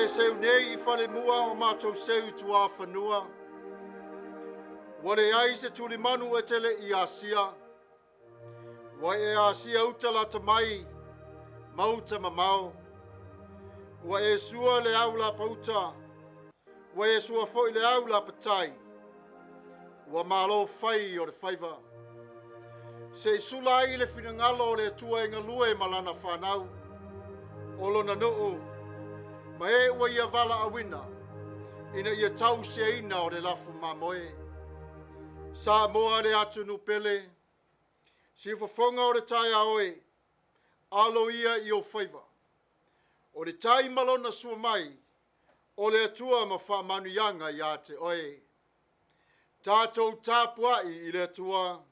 e seu nei i falemua o matou seu i tuafanua. Ua leai se tulimanu e te le i asia. Ua e asia uta lata mai ma uta mamao. Ua e sua le au lapauta, ua e sua foi le au lapatai. Ua malo fai o le faiva. Se i sula ai le finagalo o le Atua e galue ma lana fanau, o lona nuu, ma e ua ia valaauina, ina ia tausiaina o le lafu mamoe. Samoa le atunuu pele, siufofoga o le taeao e, alo ia i ou faiva. O le tai ma lona sua mai, o le Atua ma faamanuiaga ia te oe. Tatou tapuai i le Atua.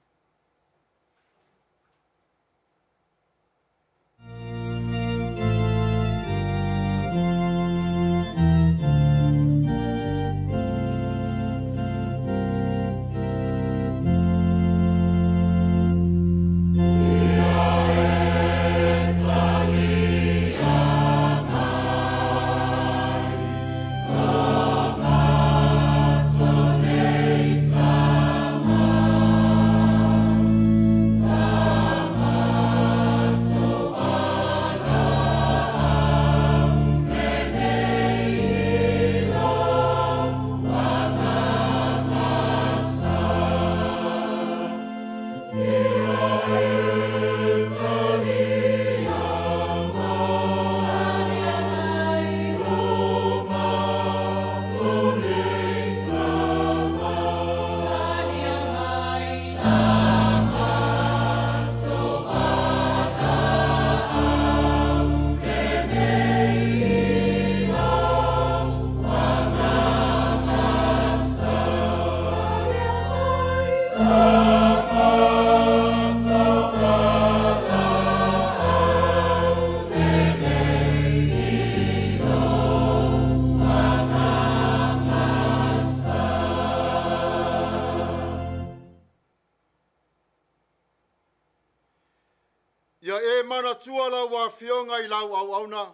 Ia e manatua lau afioga i lau auauna,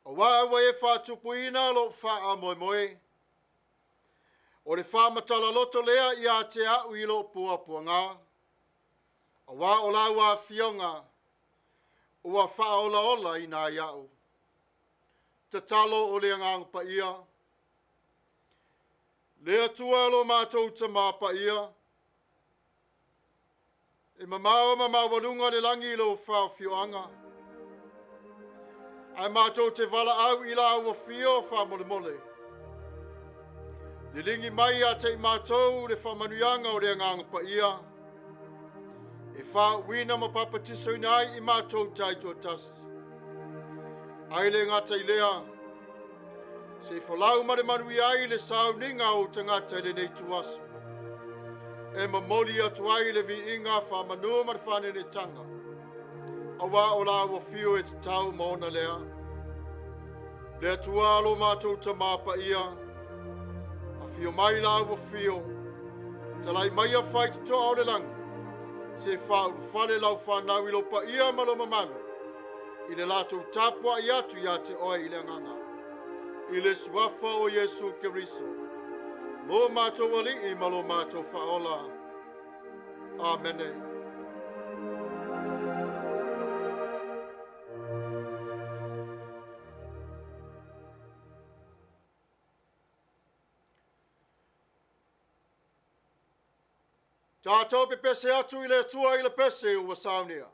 auā ua e faatupuina lou faamoemoe. O le faamatala loto lea ia te au i lou puapuaga, auā o lau afioga ua faaolaolaina ai au. Tatalo o le Agaga Paia. Le Atua lo matou Tama Paia, e mamao ma maualuga le lagi i lou faaofioaga, ae matou te valaau i lau afio faamolemole. Liligi mai ia te i matou le faamanuiaga o le Agaga Paia, e faauuina ma papatisoina ai i matou taitoatasi. Ai le gata i lea, se i folau ma le manuia ai le sauniga o ou tagata i lenei ituaso, e momoli atu ai le viiga faamanu ma le faanenetaga, auā o lau afio e tatau ma ona lea. Le Atua lo matou Tama Paia, afio mai lau afio, talai mai a faitotoa o le lagi, se faaulufale lau fanau i lo paia ma lo mamalu, i le latou tapuai atu ia te oe i le agaga, i le suafa o Iesu Keriso, lo matou Alii ma lo matou Faaola. Amene. Tatou pepese atu i le Atua i le pese ua saunia.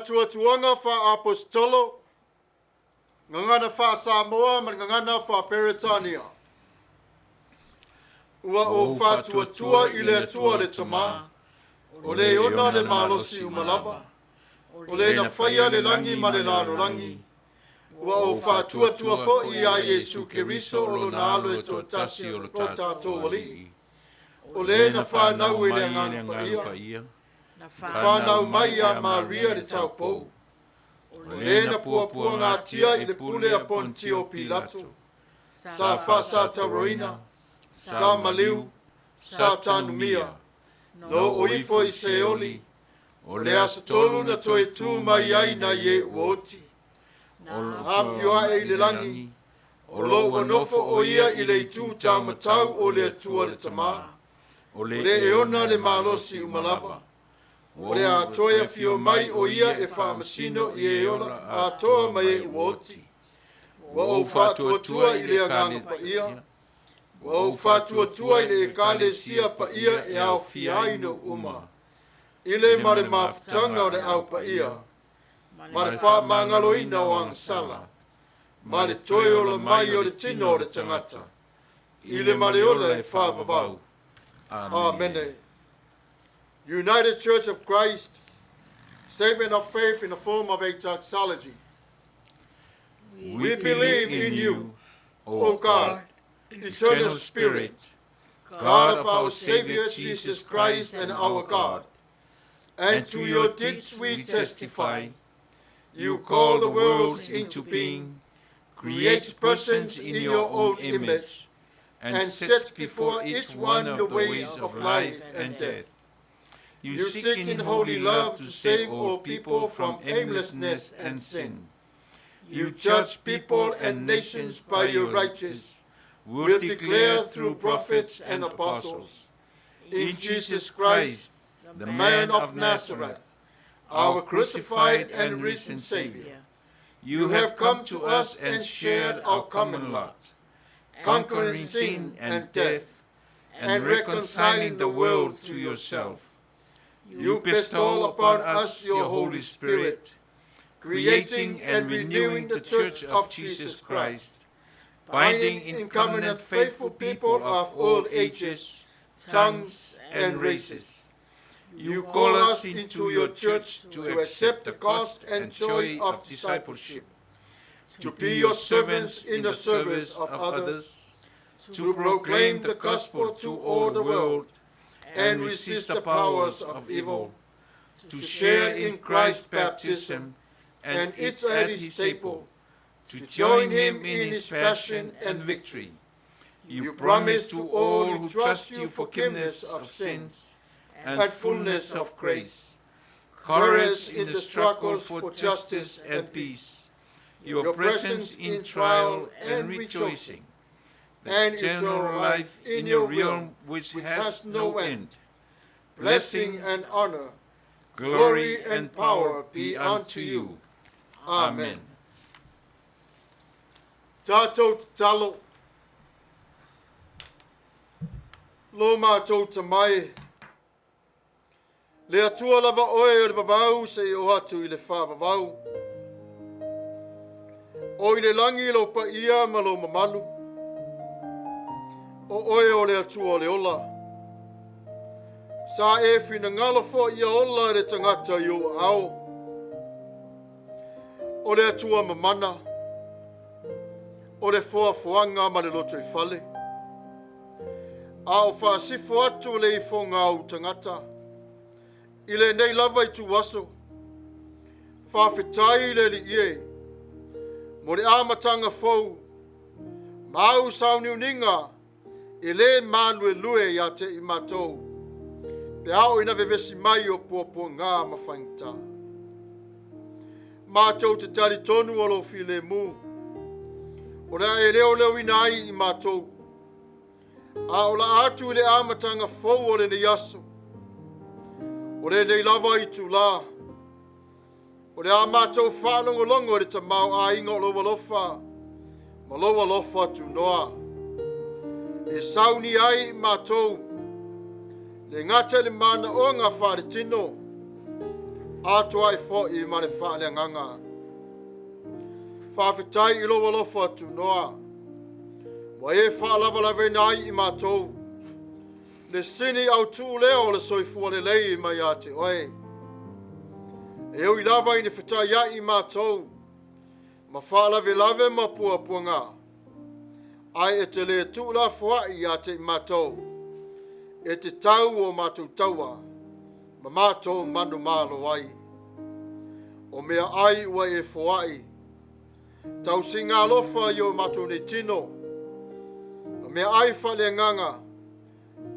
Faatuatuaga Faa-Aposetolo, Gagana Faa-Samoa ma le Gagana Faa-Peretania. Ua ou faatuatua i le Atua le Tama, o le ona le malosi uma lava, o le na faia le lagi ma le lalolagi. Ua ou faatuatua foi ia Iesu Keriso o lona alo e toatasi o lo tatou Alii, o le na fanau i le Agaga Paia, na fanau mai ia Maria le taupou, o le na puapuagatia i le pule a Pontio Pilato, sa faasataroina, sa maliu, sa tanumia, na oo ifo i Seoli, o le aso tolu na toe tu mai ai nai e ua oti, na afio ae i le lagi, o lo ua nofo o ia i le itu taumatau o le Atua le Tama, o le e ona le malosi uma lava, o le a toe afio mai o ia e faamasino i e ola atoa ma e ua oti. Ua ou faatuatua i le Agaga Paia, ua ou faatuatua i le Ekalesia paia e aofia ai nuu uma, i le ma le mafutaga o le au paia, ma le faamagaloina o agasala, ma le toe ola mai o le tino o le tagata, i le ma le ola e faavavau. Amene. United Church of Christ, statement of faith in the form of a doxology. We believe in you, O God, eternal Spirit, God of our Savior Jesus Christ and our God. And to your deeds we testify. You call the worlds into being, create persons in your own image, and set before each one the ways of life and death. You You seek in holy love to save all people from aimlessness and sin. You judge people and nations by your righteous will will declare through prophets and apostles. In Jesus Christ, the man of Nazareth, our crucified and risen Savior, you have come to us and shared our common lot, conquering sin and death, and reconciling the world to yourself. You bestow upon us your Holy Spirit, creating and renewing the Church of Jesus Christ, binding in covenant faithful people of all ages, tongues, and races. You call us into your church to accept the cost and joy of discipleship, to be your servants in the service of others, to proclaim the gospel to all the world, and resist the powers of evil, to share in Christ's baptism and eat at his table, to join him in his passion and victory. You promise to all who trust you forgiveness of sins and fullness of grace, courage in the struggles for justice and peace, your presence in trial and rejoicing, and eternal life in your realm which has no end. Blessing and honor, glory and power be unto you. Amen. Tātou tatalo. Lo mātou tamai. Le Atua lava oe o le vavau se i o atu i le whāvavau. O i le langi lo paia ma lo mamalu. O oe o le Atua o le ola. Sa e whinangalo fo ia ola le tangata i o ao. O le Atua mamana. O le foafoaga ma le loto i fale. A o faasifo atu le ifoga au tagata. I lenei lava ituaso. Faafetai le Alii e. Mo le amataga fou. Ma au sauniuniga. E le maluelue ia te i matou. Pe a oo ina vevesi mai o puapuaga ma faigata. Matou te talitonu o lou filemu. O le a e leoleoina ai i matou. A o laa atu i le amataga fou o lenei aso. O lenei lava itulā. O le a matou faalogologo i le tamaoaiga o lou alofa. Ma lou alofa tunoa. E sauni ai i matou. Le gata i le manaoga faaletino. Atoa ai fo'i ma le faaleagaga. Faafetai i lou alofa tunoa, ua e faalavalaveina ai i matou, le sini autū lea o le soifua lelei mai ia te oe. E ui lava ina fetaiai i matou, ma faalavelave ma puapuaga, ae e te le tuulafoai ia te i matou, e te tau o matou taua, ma matou manumalo ai. O meaai ua e foai, tausiga alofa i o matou nei tino, ma meaai faaleagaga,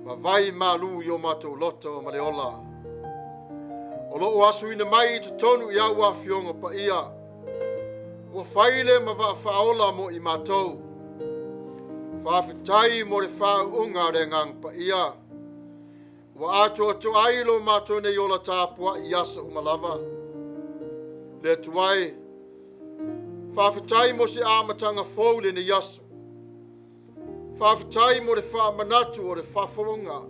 ma vai malu i o matou loto ma le ola. O loo asuina mai i totonu i au afioga paia, ua fai le ma vaafaaola mo i matou. Faafetai mo le faauuga o le agaga paia, ua atoatoa ai lo matou nei ola tapuai i aso uma lava. Le Atua e, faafetai mo se amataga fou i lenei aso. Faafetai mo le faamanatu o le faafofoga,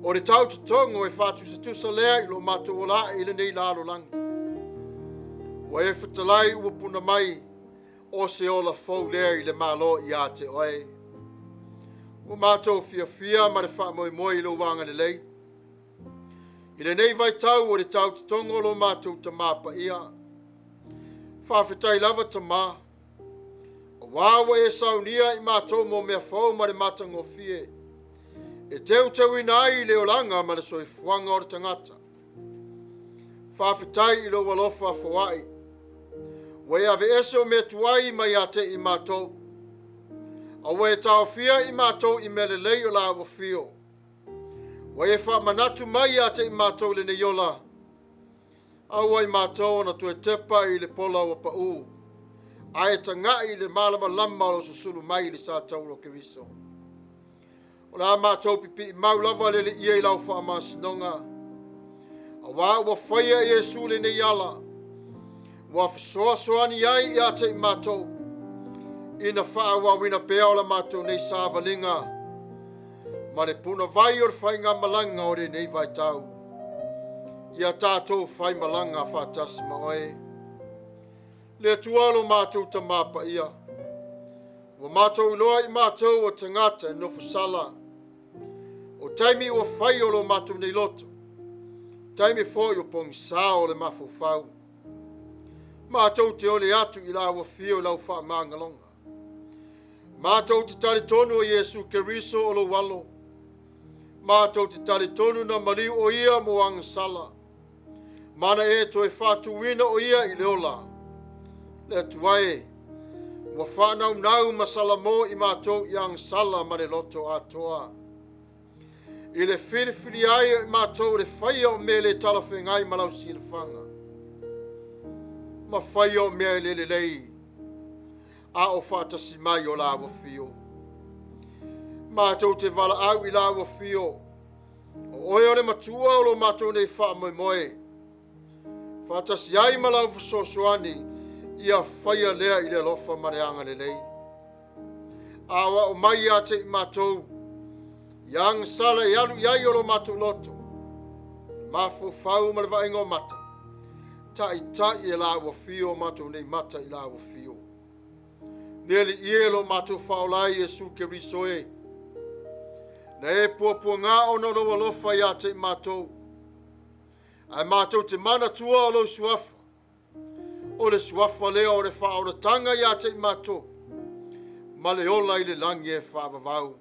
o le tautotogo e faatusatusa lea i lo matou ola ae i lenei lalolagi. Ua e fetalai ua puna mai, o se ola fou lea i le Malo ia te oe. Ua matou fiafia ma le faamoemoe i lou agalelei. I lenei vaitau o le tautotogo o lo matou Tamā Paia. Faafetai lava Tamā, auā ua e saunia i matou mo mea fou ma le matagofie, e teuteuina ai le olaga ma le soifuaga o le tagata. Faafetai i lou alofa foai, ua e aveese o mea tuai mai ia te i matou, a ua e taofia i matou i mea lelei o lau afio. Ua e faamanatu mai ia te i matou lenei ola, aua i matou ona toe tepa i le pola ua pau, ae tagai i le malamalama o lou susulu mai i le sa taua o Keriso. O le a matou pipii mau lava le Alii e i lau faamasinoga, auā ua faia e Iesu lenei ala, ua fesoasoani ai ia te i matou, ina faaauauina pea o la matou nei savaliga, ma le punavai o le faigamalaga o lenei vaitau. Ia tatou faimalaga faatasi ma oe. Le Atua lo matou Tamā Paia, ua matou iloa i matou o tagata e nofo sala, o taimi ua fai o lo matou nei loto, taimi foi o pogisā o le mafaufau. Matou te ole atu i lau afio i lau faamagaloga. Matou te talitonu o Iesu Keriso o lou alo. Matou te talitonu na maliu o ia mo agasala. Mana e toe faatuina o ia i le ola. Le Atua e, ua faanaunau ma salamo i matou i agasala ma le loto atoa. I le filifili ai o i matou le faia o mea le talafeagai ma lau silafaga, ma faia o mea e le lelei, a o faatasi mai o lau afio. Matou te valaau i lau afio, o oe o le matua o lo matou nei faamoemoe, faatasi ai ma lau fesoasoani, ia faia lea i le alofa ma le agalelei. Aoao mai ia te i matou, i agasala e alu i ai o lo matou loto, mafaufau ma le vaaiga o mata, taitai e lau afio o matou nei mata i lau afio. Le Alii e lo matou faaola ai Iesu Keriso e, na e puapuaga ona o lou alofa ia te i matou, ae matou te manatua o lou suafa, o le suafa lea o le faaolataga ia te i matou, ma le ola i le lagi e faavavau.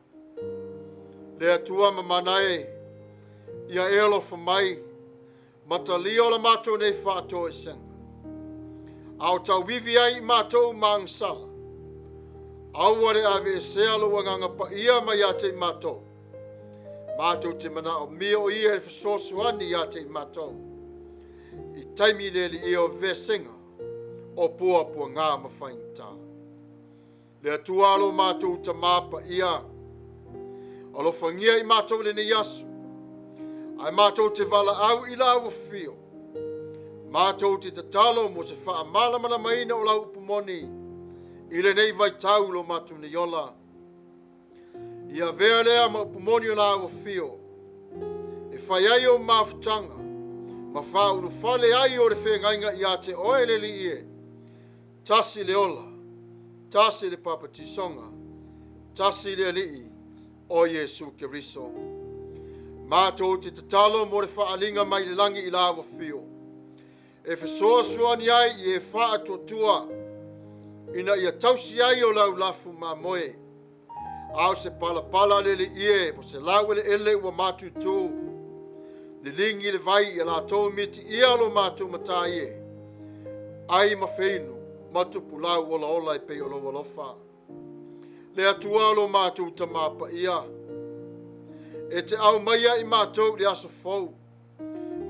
Le Atua mamana e, ia e alofa mai, ma talia o la matou nei faatoesega. A o tauivi ai i matou ma agasala, aua le aveesea lou agaga paia mai ia te i matou. Matou te manaomia o ia e fesoasoani ia te i matou. I taimi le Alii o vesega, o puapuaga ma faigata. Le Atua lo matou Tamā Paia, alofagia i matou lenei aso, ae matou te valaau i lau afio, matou te tatalo mo se faamalamalamaina o lau upu moni, i lenei vaitau lo matou nei ola. Ia avea lea ma upu moni o lau afio, e fai ai o mafutaga, Ma faaulufale ai o le feagaiga ia te oe le Alii e, tasi le ola, tasi le papatisoga, tasi le Alii o Iesu Keriso. Matou te tatalo mo le faaaliga mai le lagi i la afio. E fesoasoani ai i e faatuatua ina ia tausi ai o lau lafu mamoe. A o se palapala le Alii e, po se laueleele ua matutu. Liligi le vai ia latou mitiia lo matou matai e. Ai ma feinu, ma tupulau olaola e pei o lou alofa. Le Atua o lo matou tama paia. E te aumaia i matou i le aso fou.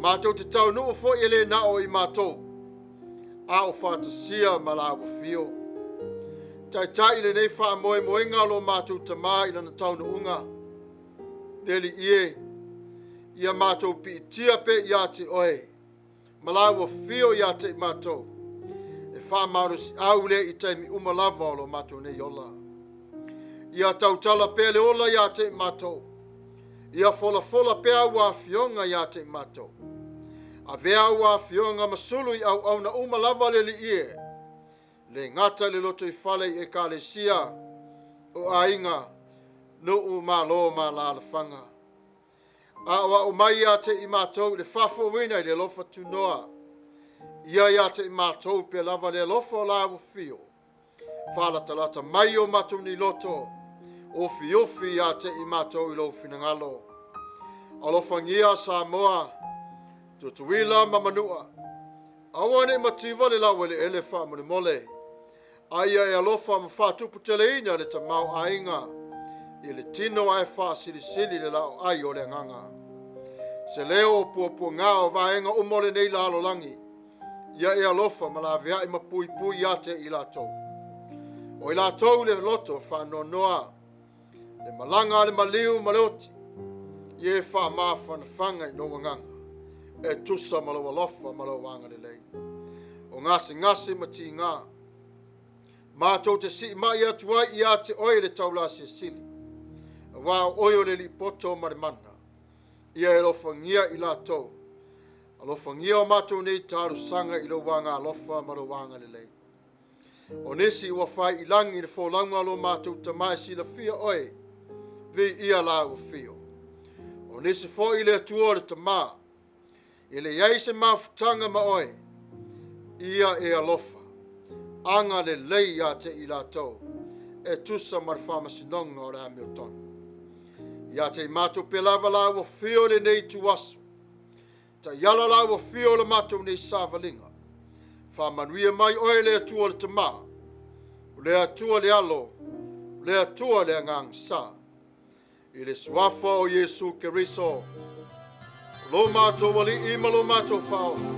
Matou te taunuu foi e le na o i matou. A o faatasia ma la afio. Taitai lenei faamoemoega o lo matou tamā i lana taunuuga. Le Alii e, ia matou piitia pea ia te oe. Ma la afio ia te i matou. E faamalosiau lea i taimi uma lava o lo matou nei ola. Ia tautala pea le ola ia te i matou. Ia folafola pea ua afioga ia te i matou. Avea ua afioga ma sulu i auauna uma lava le Alii e. Le gata le loto i fale i ekalesia o aiga nuu malo ma alaalafaga. A o au mai ia te i matou i le faafouina i le alofa tunoa. Ia ia te i matou pea lava le alofa o la afio. Faalatalata mai o matou ni loto. Ofiofi ia te i matou i lou finagalo. Alofagia Samoa, Tutuila ma Manua. Aua ne i mativa le laueleele faamolemole. Aia e alofa ma faatuputeleina le tamaoaiga i le tino ae faasilisili le laoai o le agaga. Se leo o puapuaga o vaega uma o lenei lalolagi. Ia e alofa ma laveai ma puipui ia te i latou. O i latou le loto faanoanoa, le malaga a le maliu ma le oti, ia e faamafanafanga i lou agaga, e tusa ma lou alofa ma lou agalelei. O gasegase ma tiga, matou te sii mai atu ai ia te oe le taulasiasili. Auā o oe o le Alii poto ma le mana. Ia e alofagia i latou. Alofagia o matou nei talosaga i lou agalofa ma lou agalelei. O nisi ua fai i lagi le folauga o lo matou tama e silafia oe, viia la afio. O nisi foi le Atua o le tama, e leai se mafutaga ma oe, ia e alofa, agalelei ia te i latou, e tusa ma le faamasinoga o le amiotonu. Ia te i matou pea lava la afio lenei ituaso, taiala la afio o le matou nei savaliga. Faamanuia mai oe le Atua o le tama, o le Atua le alo, o le Atua le agaga sa. I le suafa o Iesu Keriso, o lo matou alii ma lo matou faaola,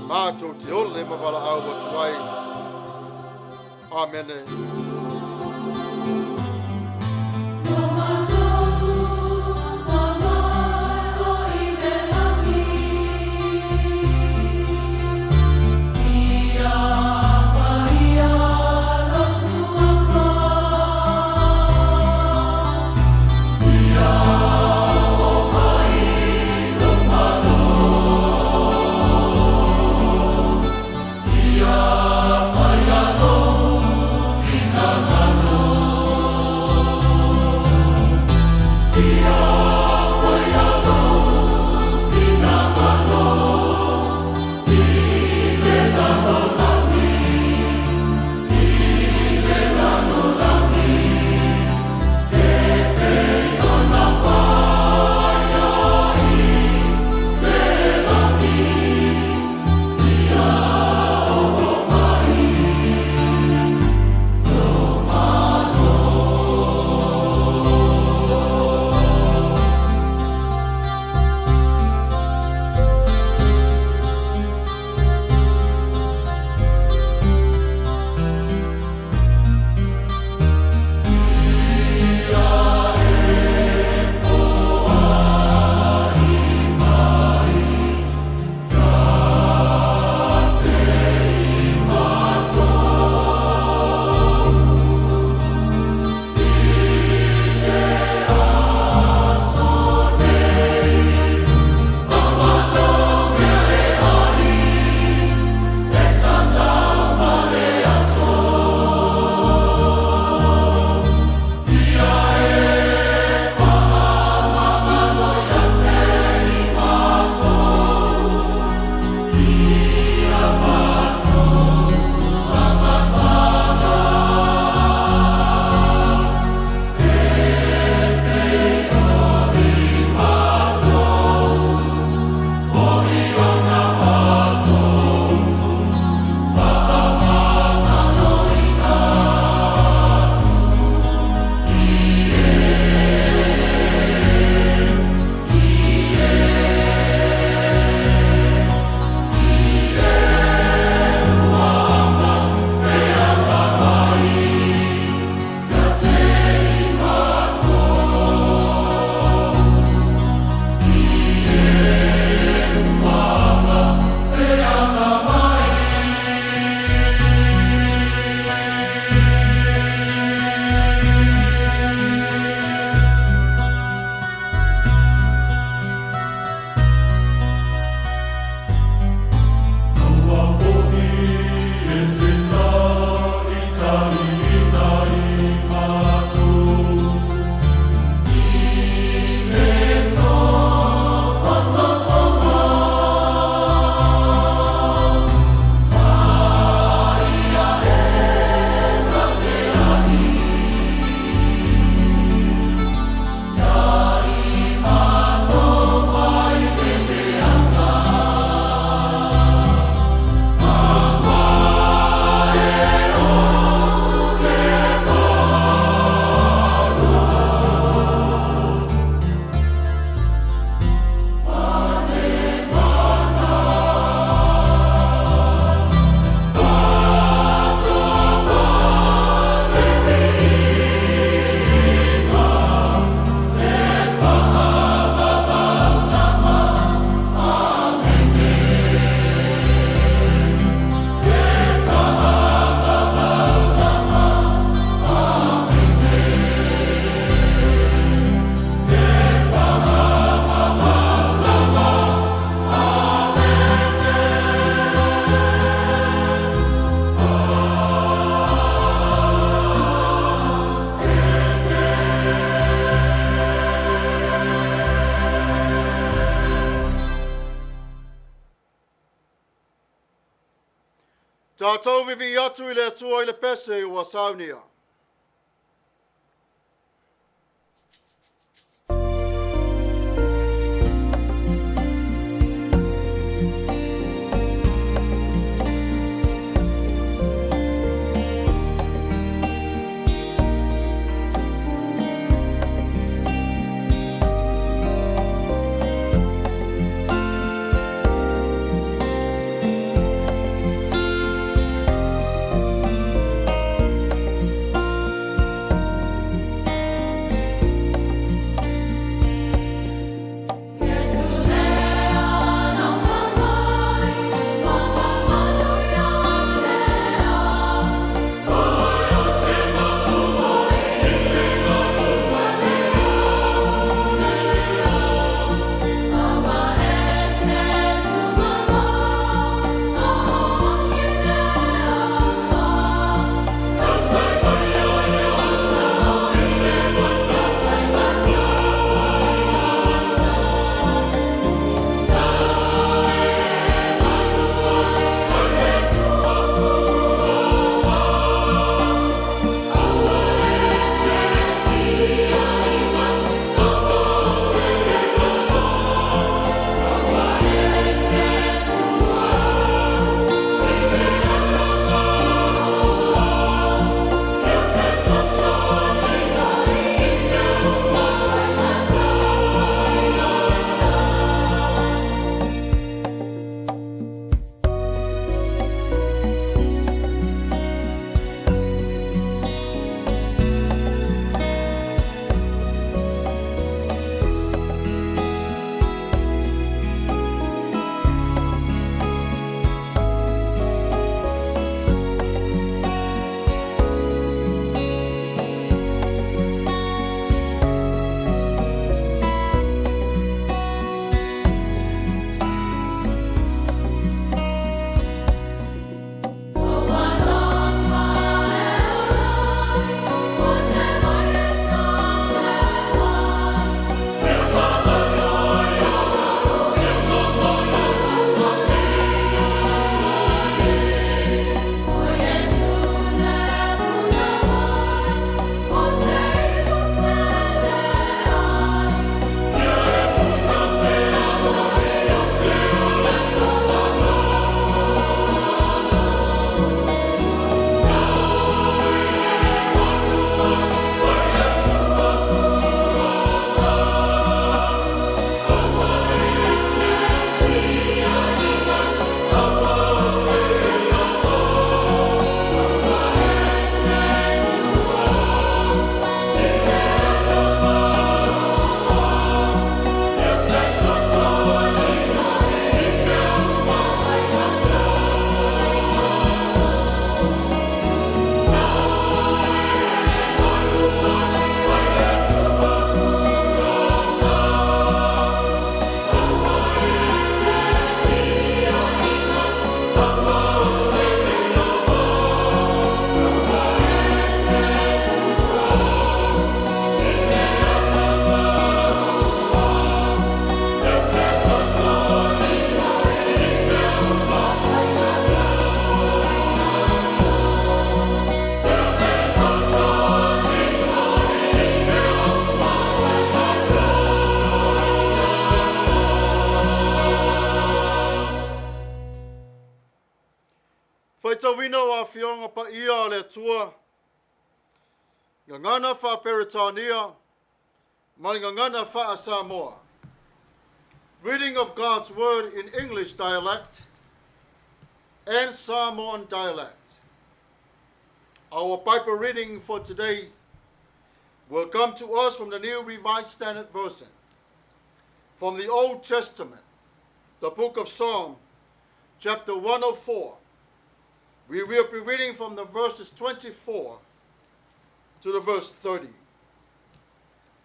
matou te ole ma valaau atu ai. Amene. Tatou vivii atu i le Atua i le pese ua saunia. Faitauina o Afioga Paia a le Atua, Gagana Faa-Peretania ma le Gagana Faa-Samoa. Reading of God's Word in English dialect and Samoan dialect. Our Bible reading for today will come to us from the New Revised Standard Version, from the Old Testament, the book of Psalm, chapter 104. We will be reading from the verses 24 to the verse 30.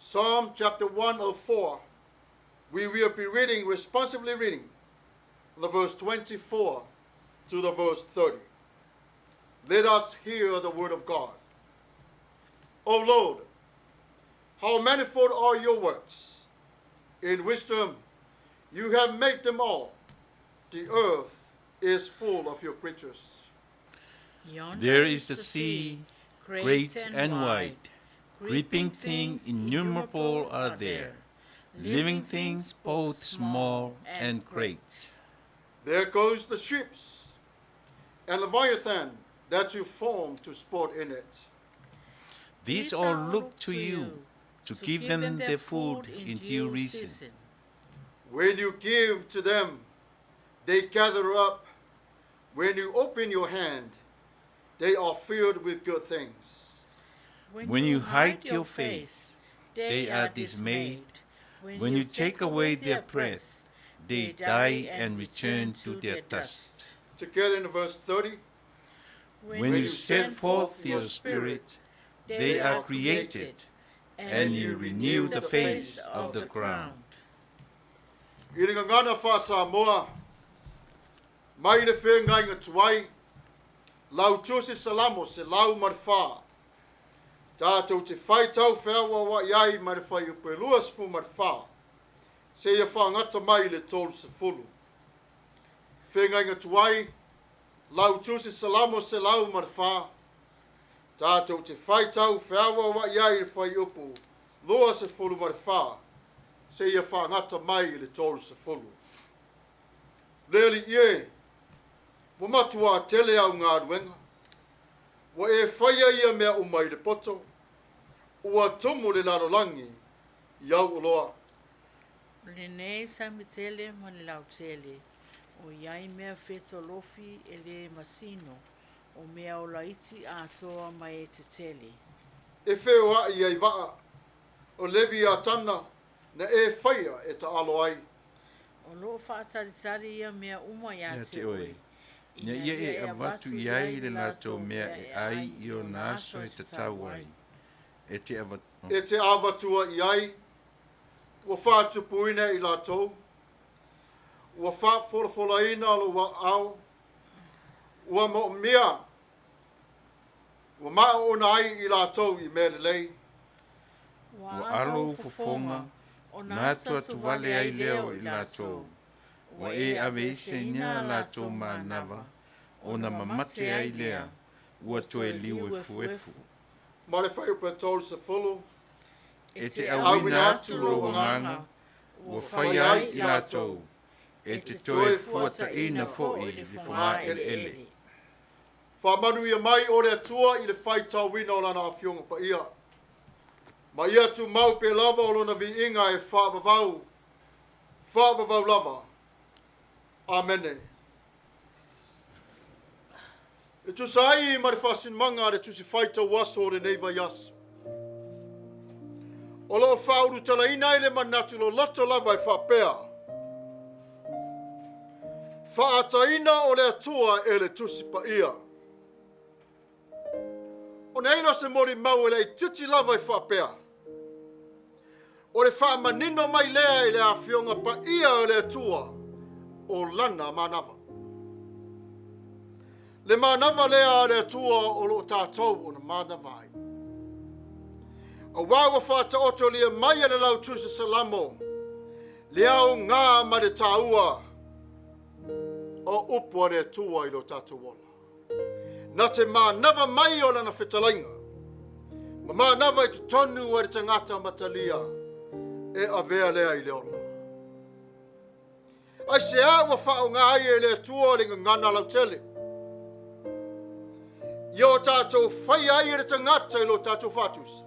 Psalm chapter 104, we will be reading, responsively reading, the verse 24 to the verse 30. Let us hear the word of God. O Lord, how manifold are your works! In wisdom you have made them all. The earth is full of your creatures. There is the sea, great and wide. Creeping things innumerable are there, living things both small and great. There goes the ships and Leviathan that you formed to sport in it. These all look to you to give them their food in due reason. When you give to them, they gather up. When you open your hand, they are filled with good things. When you hide your face, they are dismayed. When you take away their breath, they die and return to their dust. Together in verse 30. When you set forth your spirit, they are created, and you renew the face of the ground. I le gagana faa-Samoa, mai le feagaiga tuai, lau tusi Salamo 104. Tatou te faitau feauaua'i ai mai le fuaiupu e 24 seia faagata mai i le 30. Feagaiga tuai, lau tusi Salamo 104. Tatou te faitau feauaua'i ai i le fuaiupu 24 seia faagata mai i le 30. Le Alii e, ua matuā tele au galuega. Ua e faia ia mea uma i le poto, ua tumu le lalolagi i au oloa. O lenei sami tele ma le lautele, o i ai mea fetolofi e le masino, o mea ola iti atoa ma e tetele. E feoaʻi ai vaa o Leviatana na e faia e taalo ai. O lo o faatalitali ia mea uma iā Ia te te oe, oe, ina ina ia ia e e avatu avatu i i ai ai le le latou latou mea mea e e ai ai i i ona ona aso aso e e tatau tatau ai, ai. e te ava E te avatua i ai, ua faatupuina i latou, ua faafolafolaina lou aao, ua moomia, ua maoona ai i latou i mea lelei. Ua Ua alo alo ou ou fofoga, fofoga, ona na atu atu atu atu vale vale ai ai lea lea o o i i latou, latou, ua ua e e aveeseina aveeseina a a latou latou manava, manava, ona ona mamate mamate ai ai lea, lea, ua ua toe toe liu liu efuefu. efuefu. Ma le fuaiupu e 30. E E te te auina auina atu atu lou lou agaga, agaga, ua ua faia faia ai ai i i latou, latou, e e te te toe toe fuataina fuataina foi foi i le le fogaa fogaeleele. eleele. Faamanuia mai o le Atua i le faitauina o Lana Afioga Paia. Ma ia tumau pea lava o Lona viiga e faavavau, faavavau lava. Amene. E tusa ai ma le faasinomaga a le Tusi Faitau Aso o lenei vaiaso. O lo o faaulutalaina ai le manatu loloto lava e faapea, Faaataina o le Atua e le Tusi Paia. Ona i ai lea o se molimau e laitiiti lava e faapea, O le faamanino mai lea i le Afioga Paia o le Atua o Lana manava. Le manava lea a le Atua o lo o tatou ona manava ai. Auā ua faataotolia mai e le lautusi Salamo le aoga ma le tāua o upu a le Atua i lo tatou ola. Na te manava mai o lana fetalaiga, ma manava i totonu ai le tagata matalia e avea lea i le ola. Aisea ua faaaoga ai e le Atua le gagana lautele? Ia o tatou faia ai e le tagata i lo tatou faatusa.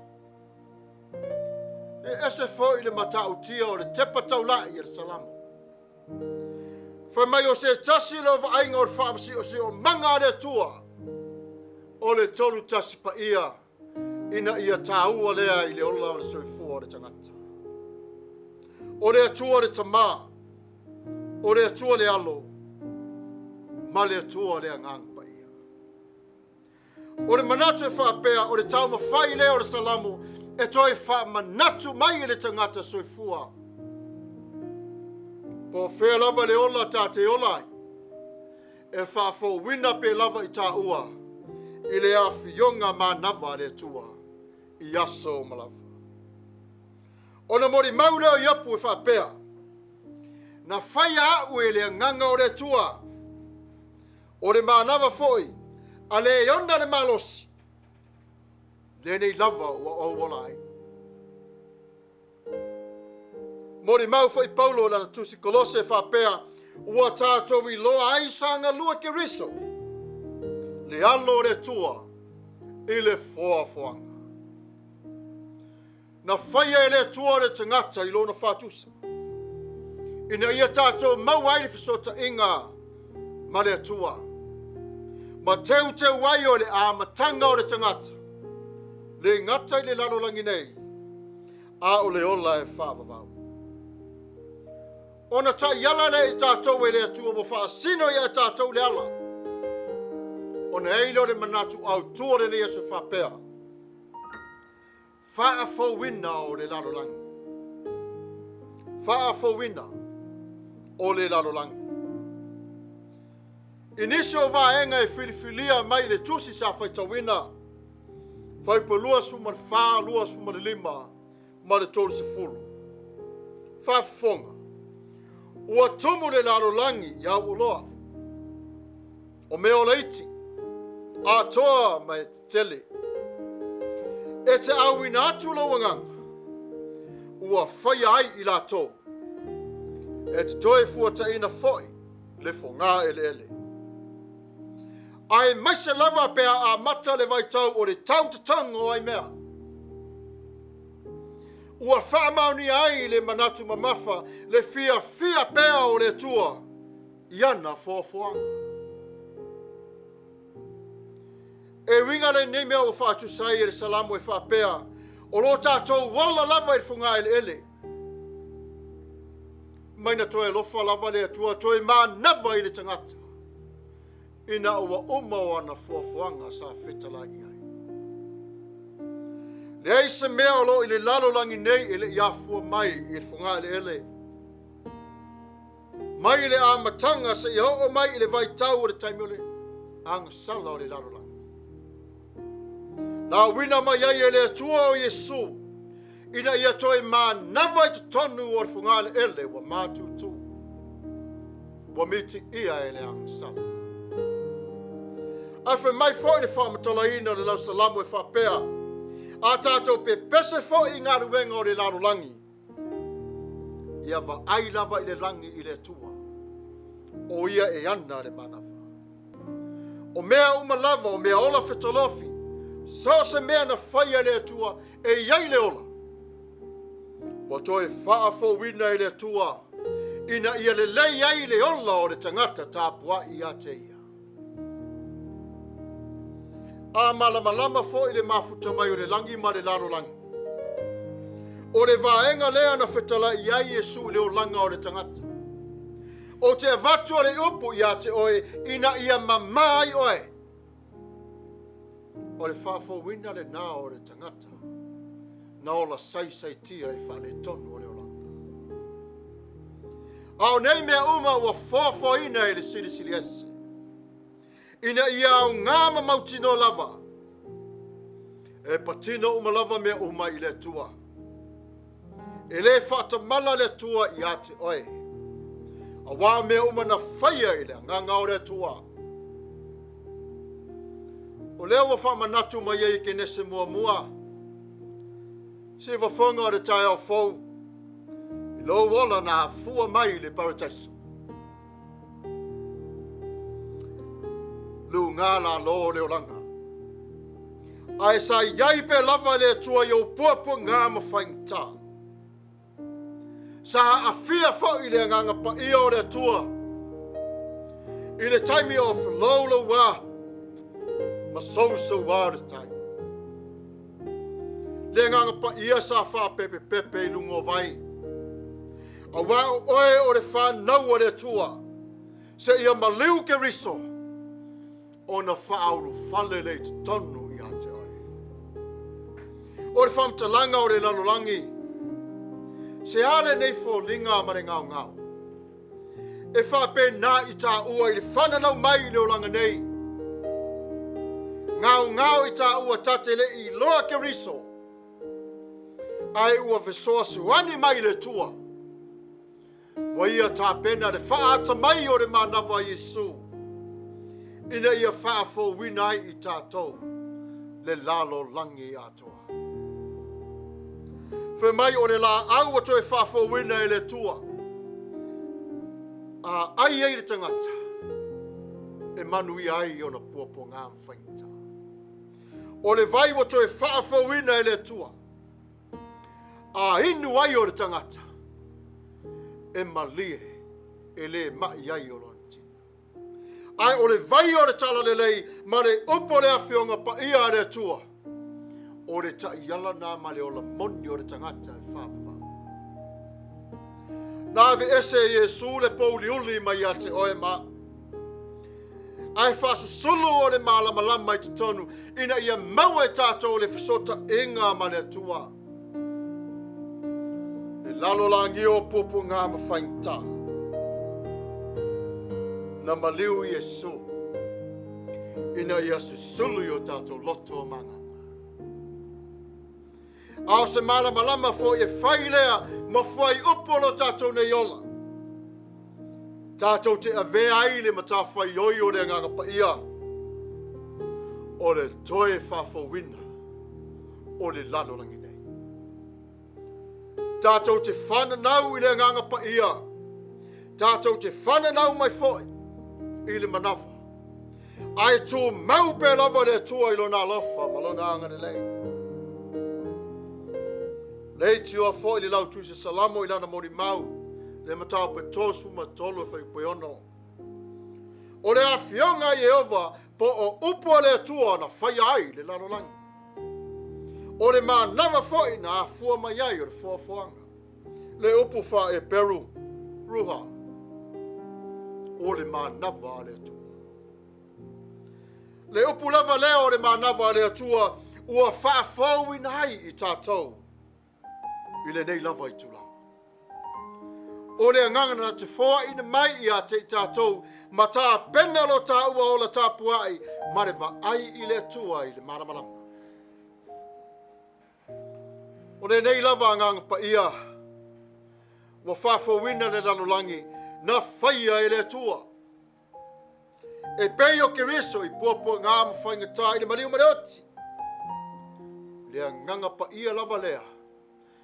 E ese foi le matautia o le tepa taula'i e le Salamo. Fai mai o se tasi lea o vaaiga o le faamasiosiomaga a le Atua o le tolu tasi paia ina ia tāua lea i le ola o le soifua o le tagata. O le Atua le Tamā, o le Atua le Alo, ma le Atua le Agaga Paia. O le manatu e faapea, o le taumafai lea o le Salamo e toe faamanatu mai i le tagata soifua. Po o fea lava le ola ta te ola ai, e faafouina pea lava i tāua i le afioga manava a le Atua i aso uma lava. Ona molimau lea o Iopu e faapea, Na faia a'u e le agaga o le Atua, o le manava foi A le ona le malosi, lenei lava ua ou ola ai. Molimau foi Paulo i lana tusi Kolose e faapea, ua tatou iloa ai sa galue Keriso, le alo o le Atua i le foafoaga. Na faia e le Atua le tagata i lona faatusa, ina ia tatou maua ai le fesootaiga ma le Atua, ma teuteu ai o le amataga o le tagata, le gata i le lalolagi nei, a o le ola e faavavau. Ona taiala lea i tatou e le Atua ua faasino ia tatou le ala. Ona ei lea o le manatu autu o lenei aso e faapea, faafouina o le lalolagi. Faafouina o le lalolagi. I nisi o vaega e filifilia mai i le tusi sa faitauina, Fuaiupu 24, 25 ma le 30. Faafofoga, ua tumu le lalolagi i au oloa, o mea ola iti, atoa ma e tetele. E te auina atu lou agaga, ua faia ai i latou, e te toe fuataina foi le fogā eleele. Aemaise lava pe a amata le vaitau o le tau totogo o ai mea. Ua faamaonia ai le manatu mamafa le fiafia pea o le Atua i ana foafoaga. E uiga lenei mea ua faatusa ai e le Salamo e faapea, o lo tatou ola lava i le fogaeleele. Mai na toe alofa lava le Atua toe manava i le tagata, ina ua uma o ana foafoaga sa fetalai i ai. Leai se mea o lo o i le lalolagi nei e le i afua mai i le fogaeleele. Mai i le amataga seia oo mai i le vaitau o le taimi o le agasala o le lalolagi. Na auina mai ai e le Atua o Iesu ina ia toe manava i totonu o le fogaeleele ua matutu, ua mitiia e le agasala. Ae fai mai foi le faamatalaina o le lausalamo e faapea, a tatou pepese foi i galuega o le lalolagi, ia vaai lava i le lagi i le Atua, o ia e ana le manava. O mea uma lava, o mea ola fetolofi, so o se mea na faia e le Atua e i ai le ola, ua toe faafouina e le Atua ina ia lelei ai le ola o le tagata tapuai ia te ia. A malamalama foi le mafuta mai o le lagi ma le lalolagi, o le vaega lea na fetalai ai Iesu i le olaga o le tagata. O te avatu o le upu ia te oe ina ia mamā ai oe. O le faafouina lena o le tagata na ola saisaitia i faaletonu o le olaga. A o nei mea uma ua foafoaina e le Silisili Ese, ina ia aoga ma mautinoa lava, e patino uma lava mea uma i le Atua. E le faatamala le Atua ia te oe, auā mea uma na faia i le agaga o le Atua. O lea ua faamanatu mai ai e Kenese muamua, siufofoga o le taeao fou, i lou ola na afua mai i le parataiso. Luga lalo o le olaga. Ae sa i ai pea lava le Atua i ou puapuaga ma faigata. Sa aafia foi le agaga paia o le Atua i le taimi o feloulouā ma sousouā o le tai. Le agaga paia sa faapepepepe i luga o vai. Auā o oe o le fanau a le Atua, seia maliu Keriso, ona faaulufale lea i totonu ia te oe. O le faamatalaga o le lalolagi, se a lenei foliga ma le gaogao? E faapena i taua i le fananau mai i le olaga nei. Gaogao i taua ta te le i iloa Keriso, ae ua fesoasoani mai le Atua. Ua ia tapena le faaata mai o le manava a Iesu. Ina ia faafouina ai i tatou le lalolagi atoa. Fai mai o le laau ua toe faafouina e le Atua, a ai ai le tagata, e manuia ai ona puapuaga ma faigata. O le vai ua toe faafouina e le Atua, a inu ai o le tagata, e malie, e le mai ai o lona tino. Ae o le vai o le talalelei ma le upu o le Afioga Paia a le Atua, o le taiala na ma le ola moni o le tagata e faavavau. Na aveese e Iesu le pouliuli mai ia te oe ma au. Ae faasusulu o le malamalama i totonu ina ia maua e tatou le fesootaiga ma le Atua. Le lalolagi o puapuaga ma faigata. Na maliu Iesu ina ia susulu i o tatou loto ma agaga. A o se malamalama foi e fai lea ma fuaiupu o lo tatou nei ola. Tatou te avea ai le matafaioi o le Agaga Paia o le toe faafouina o le lalolagi nei. Tatou te fananau i le Agaga Paia, tatou te fananau mai foi i le manava, ae tumau pea lava le Atua i lona alofa ma lona agalelei. Leitioa foi le lautuisa Salamo i lana molimau, le mataupu e 33 e fuaiupu e 6. O le afioga a Ieova po o upu a le Atua na faia ai le lalolagi. O le manava foi na afua mai ai o le foafoaga. Le upu faa-Eperu, ruha, o le manava a le Atua. Le upu lava lea o le manava a le Atua ua faafouina ai i tatou i lenei lava itula. O le agaga na te foaina mai ia te i tatou ma tapena lo taua ola tapuai ma le vaai i le Atua i le malamalama. O lenei lava agaga paia ua faafouina le lalolagi na faia e le Atua. E pei o Keriso i puapuaga ma faigata i le maliu ma le oti. Le agaga paia lava lea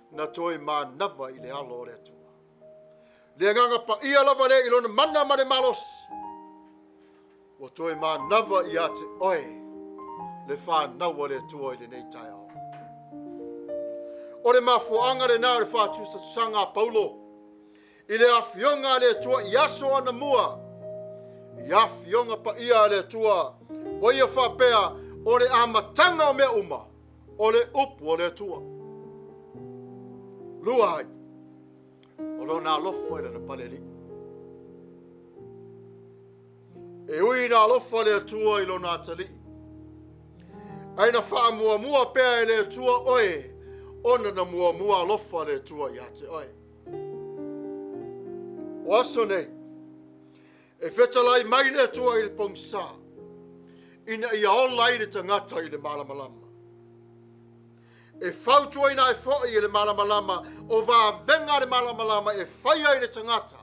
na toe manava i le alo o le Atua. Le agaga paia lava lea i lona mana ma le malosi. Ua toe manava ia te oe le fanau a le Atua i lenei taeao. O le mafuaaga lena o le faatusatusaga a Paulo i le afioga a le Atua i aso anamua, i afioga paia a le Atua, ua ia faapea, o le amataga o mea uma, o le upu a le Atua. Lua ai, o lona alofa i lana palealii. E ui ina alofa le Atua i lona atalii, ae na faamuamua pea e le Atua oe, ona na muamua alofa le Atua ia te oe. O aso nei, e fetalai mai le Atua i le pogisa, ina ia ola ai le tagata i le malamalama. E fautuaina ai foi e le malamalama o vavega a le malamalama e fai ai le tagata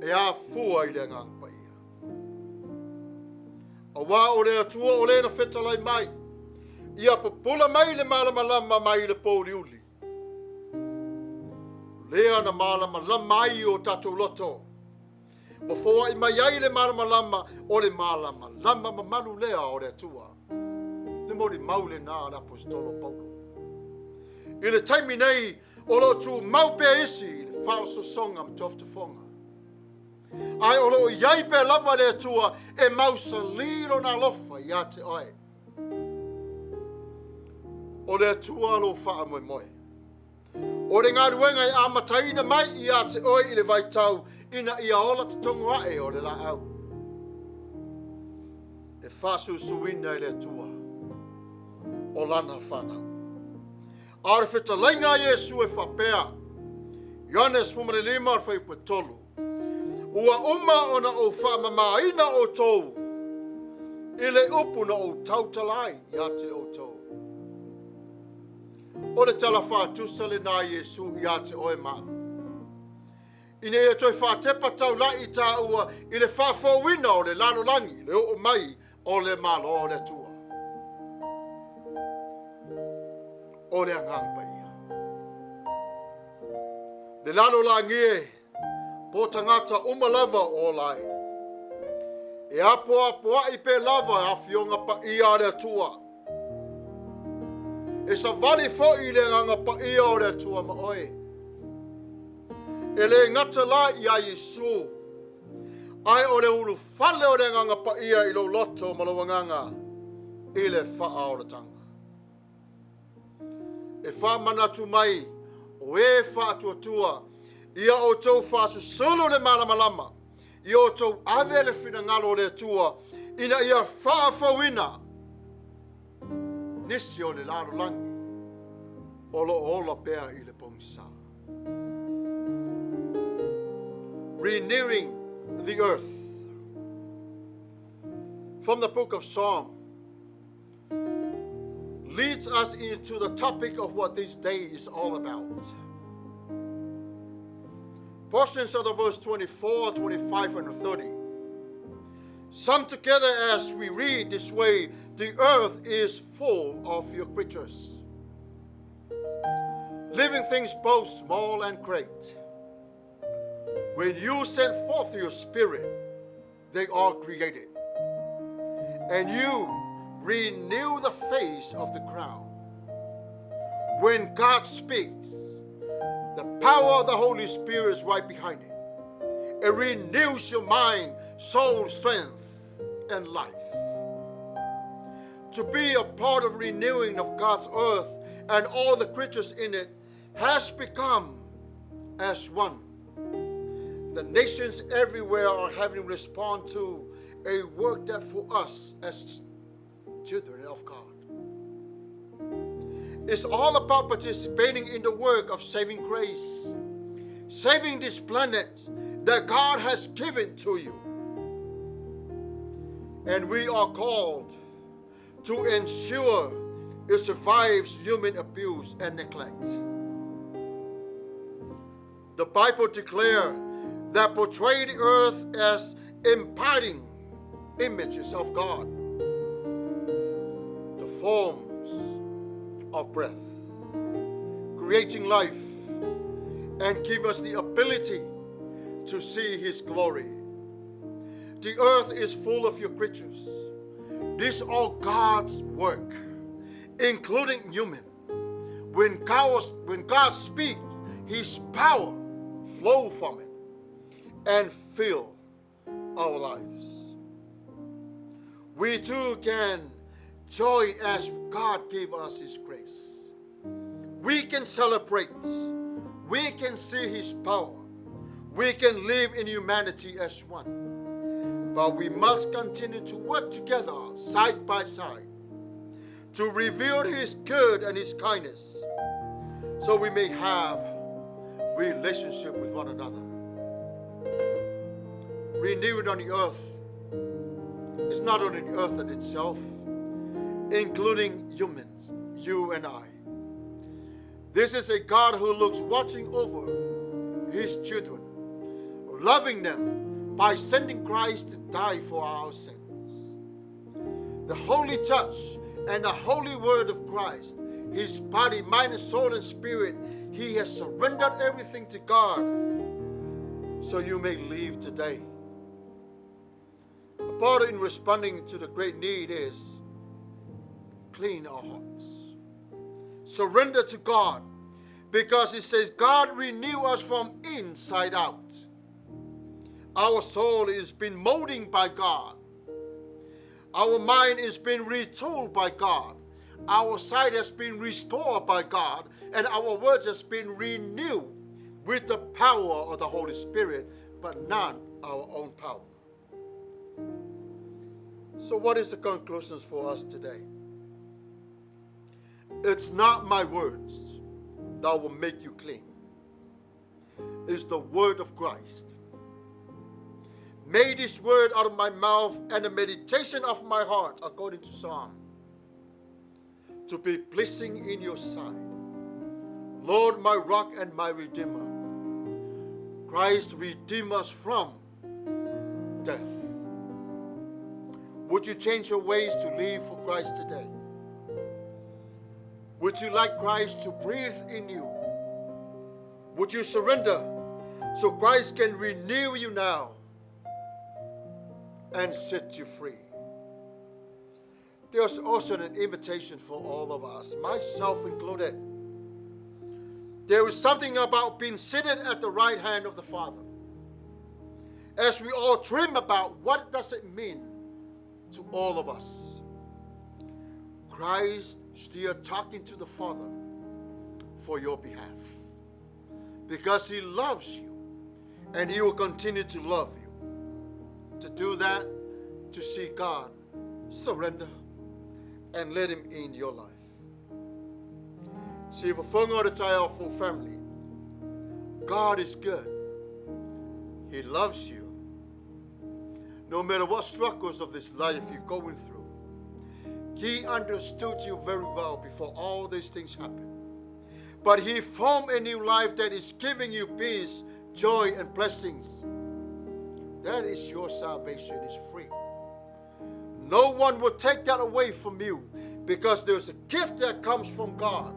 e afua i le Agaga Paia. Auā o le Atua o le na fetalai mai, ia pupula mai le malamalama mai i le pōuliuli. Lea na malamalama ai o tatou loto, ua foai mai ai le malamalama o le malamalama mamalu lea o le Atua. Le molimau lena a le Aposetolo Paulo. I le taimi nei, o lo o tumau pea isi i le faaosoosoga ma tofotofoga. Ae o lo o i ai pea lava le Atua e mausali lona alofa ia te oe. O le Atua lou faamoemoe. O le galuega e amataina mai ia te oe i le vaitau ina ia ola totogo ae o le laau. E faasusuina e le Atua o lana fanau. A o le fetalaiga a Iesu e faapea, Ioane 15 o le fuaiupu e 3, Ua uma ona ou faamamaina outou i le upu na ou tautala ai ia te outou. O le tala faatusa lena a Iesu ia te oe ma au. Ina ia toe faatepa taula'i tāua i le faafouina o le lalolagi, le oo mai o le Malo o le Atua. O le agaga paia. Le lalolagi e, po tagata uma lava o ola ai. E apoapoai pea lava afioga paia a le Atua. E savali foi le agaga paia o le Atua ma oe. E le gata la ia Iesu, ae o le ulufale o le agaga paia i lou loto ma lou agaga i le faaolataga. E faamanatu mai o e faatuatua ia outou faasusulu le malamalama, ia outou ave le finagalo o le Atua ina ia faafouina nisi o le lalolagi o lo o ola pea i le pogisa. Renewing the earth. From the book of Psalm leads us into the topic of what this day is all about. Portions of the verse 24, 25, and 30. Sum together as we read this way, the earth is full of your creatures, living things both small and great. When you send forth your spirit, they are created, and you renew the face of the ground. When God speaks, the power of the Holy Spirit is right behind it. It renews your mind, soul, strength, and life. To be a part of renewing of God's earth and all the creatures in it has become as one. The nations everywhere are having to respond to a work that for us as children of God. It's all about participating in the work of saving grace, saving this planet that God has given to you. And we are called to ensure it survives human abuse and neglect. The Bible declares that portray the earth as imparting images of God, the forms of breath, creating life, and give us the ability to see His glory. The earth is full of your creatures. These are God's work, including human. When God speaks, His power flows from it and fill our lives. We too can joy as God gave us His grace. We can celebrate. We can see His power. We can live in humanity as one. But we must continue to work together, side by side, to reveal His good and His kindness, so we may have relationship with one another. Renewed on the earth is not only the earth itself, including humans, you and I. This is a God who looks watching over His children, loving them by sending Christ to die for our sins. The holy church and the holy word of Christ, His body, mind, soul, and spirit, He has surrendered everything to God so you may live today. A part in responding to the great need is clean our hearts. Surrender to God, because it says God renew us from inside out. Our soul is been molded by God. Our mind is been retooled by God. Our sight has been restored by God, and our words has been renewed with the power of the Holy Spirit, but not our own power. So what is the conclusions for us today? It's not my words that will make you clean. It's the word of Christ. May this word out of my mouth and the meditation of my heart, according to Psalm, to be pleasing in your sight. Lord, my rock and my redeemer. Christ redeemed us from death. Would you change your ways to live for Christ today? Would you like Christ to breathe in you? Would you surrender so Christ can renew you now and set you free? There's also an invitation for all of us, myself included. There is something about being seated at the right hand of the Father. As we all dream about what does it mean to all of us. Christ still talking to the Father for your behalf. Because he loves you and he will continue to love you. To do that, to see God, surrender and let him in your life. See, for full family, God is good. He loves you. No matter what struggles of this life you're going through, he understood you very well before all these things happened. But he formed a new life that is giving you peace, joy, and blessings. That is your salvation, is free. No one will take that away from you, because there's a gift that comes from God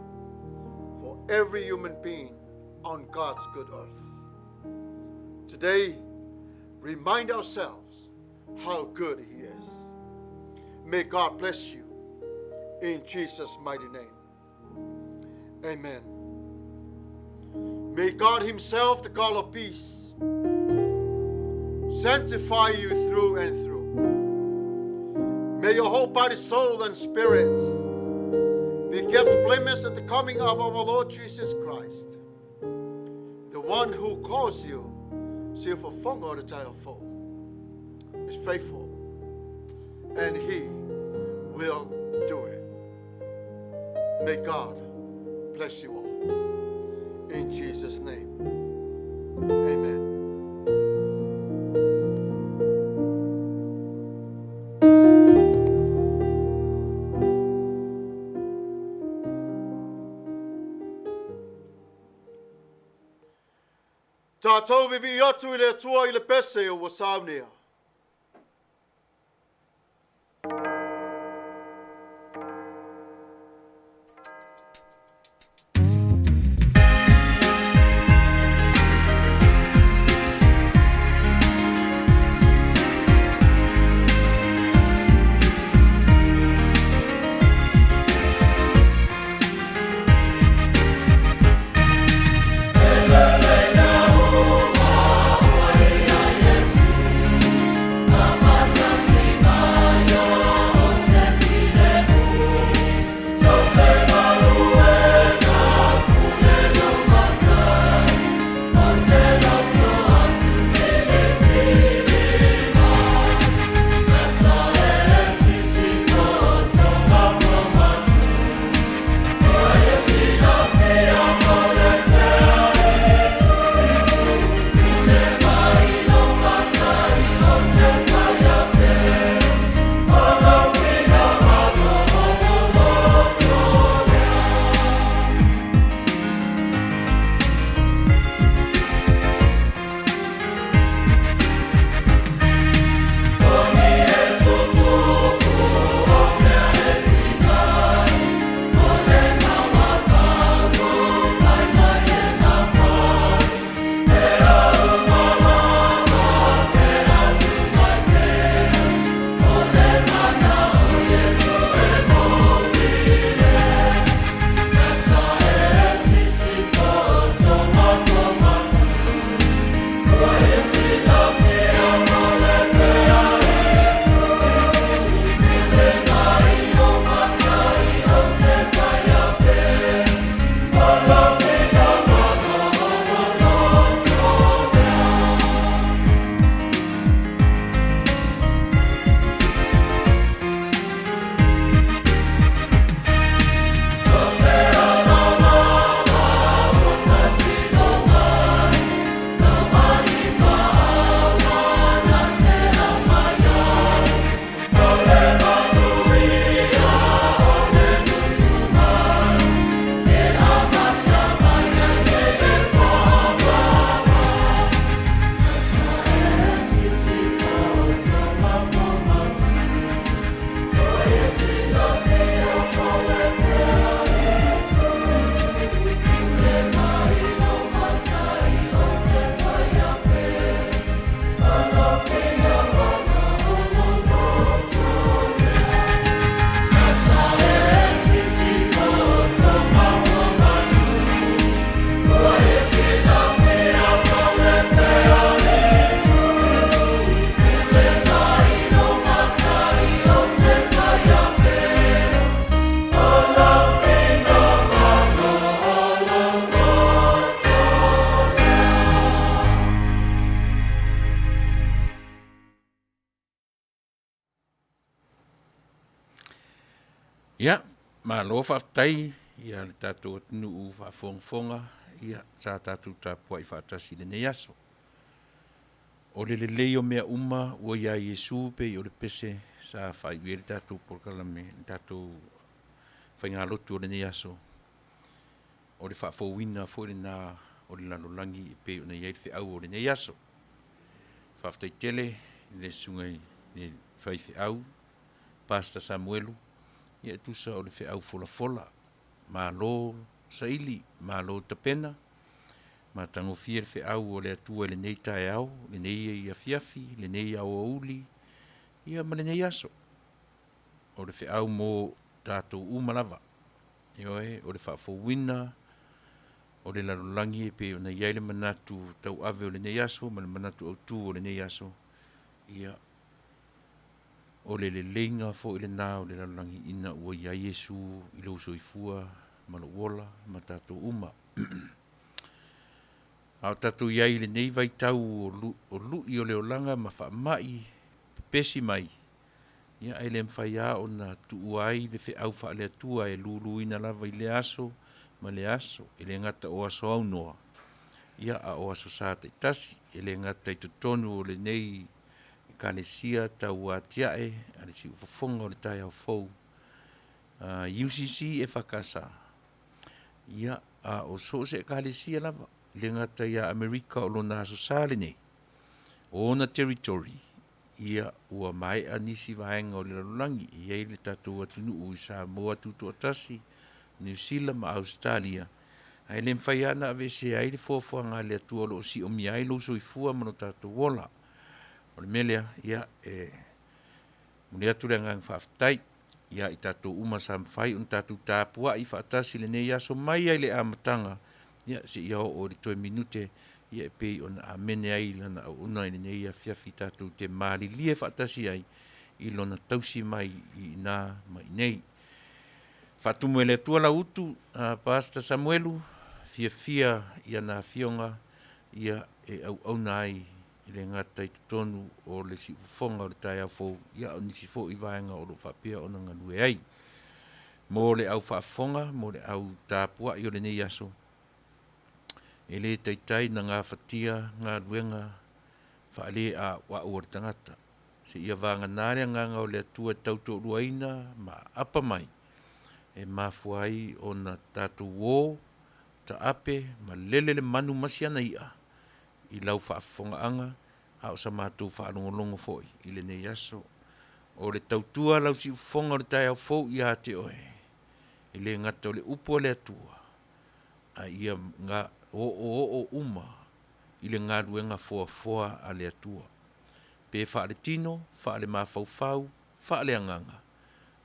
for every human being on God's good earth. Today, remind ourselves how good he is. May God bless you in Jesus' mighty name. Amen. May God himself, the God of peace, sanctify you through and through. May your whole body, soul, and spirit be kept blameless at the coming of our Lord Jesus Christ. The one who calls you, is faithful, and he will do it. May God bless you all. In Jesus' name, amen. Tātou vivi atu i le Atua i le pese o ua saunea. Ia, malo faafetai ia le tatou atunuu faafogafoga, ia sa tatou tapuai faatasi i lenei aso. O le lelei o mea uma ua ia Iesu pei o le pese sa faaiu ai le tatou polokalame, le tatou faigalotu o lenei aso. O le faafouina foi lena o le lalolagi e pei ona i ai le feau o lenei aso. Faafetai tele i le susuga i le faifeau Pastor Samuelu, ia e tusa o le feau folafola. Malo saili, malo tapena, matagofie le feau a le Atua i lenei taeao, lenei afiafi, lenei aoauli, ia ma lenei aso. O le feau mo tatou uma lava. Ioe, o le faafouina o le lalolagi e pei ona i ai le manatu tauave o lenei aso ma le manatu autu o lenei aso, ia, o le leleiga foi lena o le lalolagi ina ua i ai Iesu i lou soifua ma lou ola ma tatou uma. A o tatou i ai i lenei vaitau o lui o le olaga ma faamai pepesi mai, ia e le mafai lava ona tuua ai le feau faale-Atua e luluina lava i lea aso ma lea aso. E le gata o aso aunoa, ia a o aso sa taitasi. E le gata i totonu o lenei Ekalesia tau atiae a le Siufofoga o le Taeao Fou, UCC EFKS, ia, a o so o se Ekalesia lava, e le gata ia Amerika o lona Aso Sa lenei, o ona territory, ia ua maea nisi vaega o le lalolagi. E i ai le tatou atunuu i Samoa Tutoatasi, Niu Sila ma Ausetalia, ae le mafai lava ona aveesea ai le foafoaga a le Atua o lo o siomia ai lou soifua ma lo tatou ola. O le mea lea, ia, e momoli atu le agaga faafetai ia i tatou uma sa mafai ona tatou tapuai faatasi i lenei aso mai lava i le amataga seia oo i le toe minute e pei ona amene ai lana auauna i lenei afiafi tatou te malilie faatasi ai i lona tausi mai i ina ma i inei. Faatumu e le Atua lau utu, Pastor Samuelu, fiafia i ana afioga ia e auauna ai e le gata i totonu o le siufofoga o le taeao fou, ia a o nisi foi vaega o lo o faapea ona galue ai. Mo le au faafofoga, mo le au tapuai o lenei aso, e le taitai ona gafatia galuega faale-a'ua'u a le tagata, seia vagana le Agaga o le Atua e tautoaluaina ma aapa mai, e mafua ai ona tatou o taape ma lele le manu ma si ana i'a i lau faafofogaaga, a o sa matou faalogologo foi i lenei aso. O le tautua a lau siufofoga o le taeao fou ia te oe, e le gata o le upu a le Atua, a ia oooo uma i le galuega foafoa a le Atua, pe faaletino, faalemafaufau, faaleagaga,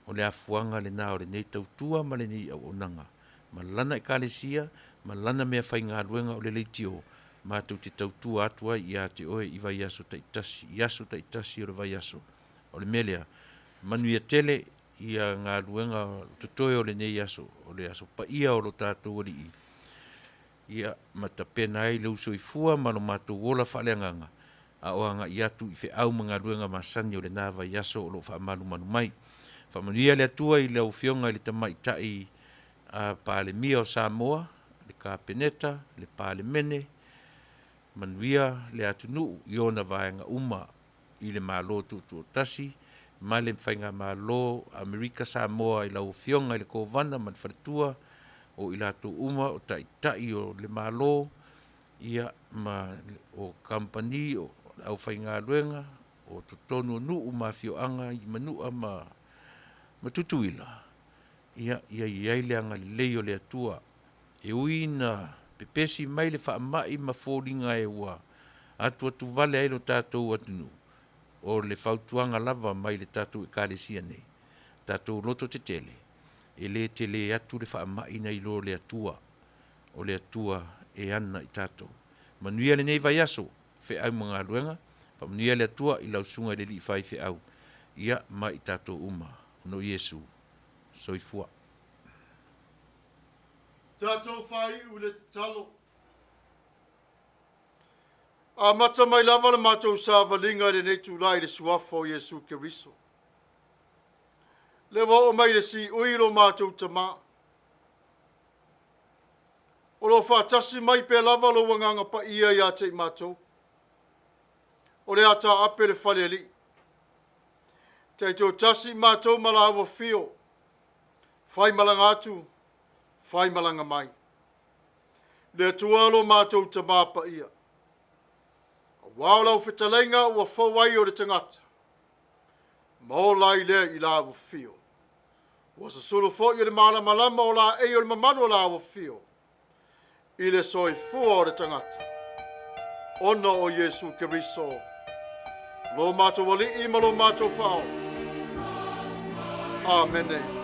o le afuaga lena o lenei tautua ma lenei auaunaga ma lana Ekalesia ma lana meafaigaluega o le leitio matou te tautua atu ai ia te oe i vaiaso taitasi, i aso taitasi o le vaiaso. O le mea lea, manuia tele ia galuega totoe o lenei aso, o le aso paia o lo tatou Alii, ia ma tapena ai lou soifua ma lo matou ola faaleagaga, a o agai atu i feau ma galuega masani o lena vaiaso o lo o faamalumalu mai. Faamanuia le Atua i lau Afioga i le Tamaitai Palemia o Samoa, le Kapeneta, le Palemene, manuia le atunuu i ona vaega uma i le Malo Tutoatasi ma le Faigamalo Amerika Samoa i lau Afioga i le Kovana ma le Faletua, o i latou uma o Taitai o le Malo, ia ma o kamupani, o le aufaigaluega o totonu o nuu ma afioaga i Manua ma Tutuila, ia i ai le agalelei o le Atua. E ui ina pepesi mai le faamai ma foliga e ua atuatuvale ai lo tatou atunuu, o le fautuaga lava mai le tatou Ekalesia nei, tatou lototetele, e le tele atu le faamai nai lo le Atua, o le Atua e ana i tatou. Manuia lenei vaiaso, feau ma galuega, faamanuia le Atua i lau susuga i le alii faifeau, ia ma i tatou uma. Ona o Iesu. Soifua. Tatou faaiu i le tatalo. Amata mai lava le matou savaliga i lenei itula i le Suafa o Iesu Keriso. Le ua oo mai le siui lo matou Tamā. O lo o faatasi mai pea lava lou agaga paia ia te i matou. O le a taape le falealii. Taitoatasi matou ma laua fio, faimalaga atu, faimalaga mai. Le Atua lo matou Tamā paia. Aua o lau fetalaiga ua fou ai o le tagata, ma ola ai lea i la ua fio. Ua susulu foi o le malamalama o laei o le mamalu o la ua fio, i le soifua o le tagata, ona o Iesu Keriso, lo matou alii ma lo matou fao. Amene.